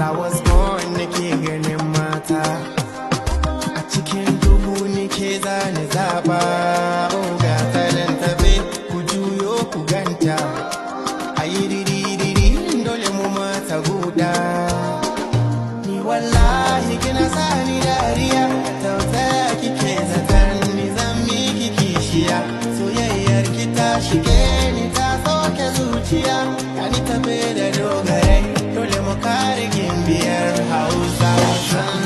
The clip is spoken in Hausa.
I was born nake ganin mata. A cikin dubu nake zane zaba. Oh, ga ta nan tafe, ku juyo ku ganta. Ayi diri diri, dole mu mata guda. Ni wallahi kina sani dariya. Tautaya kike zaton ni zan miki kishiya. Soyayyar ki ta shige ni, ta soke zuciya. Kani tafe da dogarai, dole mu kare gimbiyar Hausa. Zan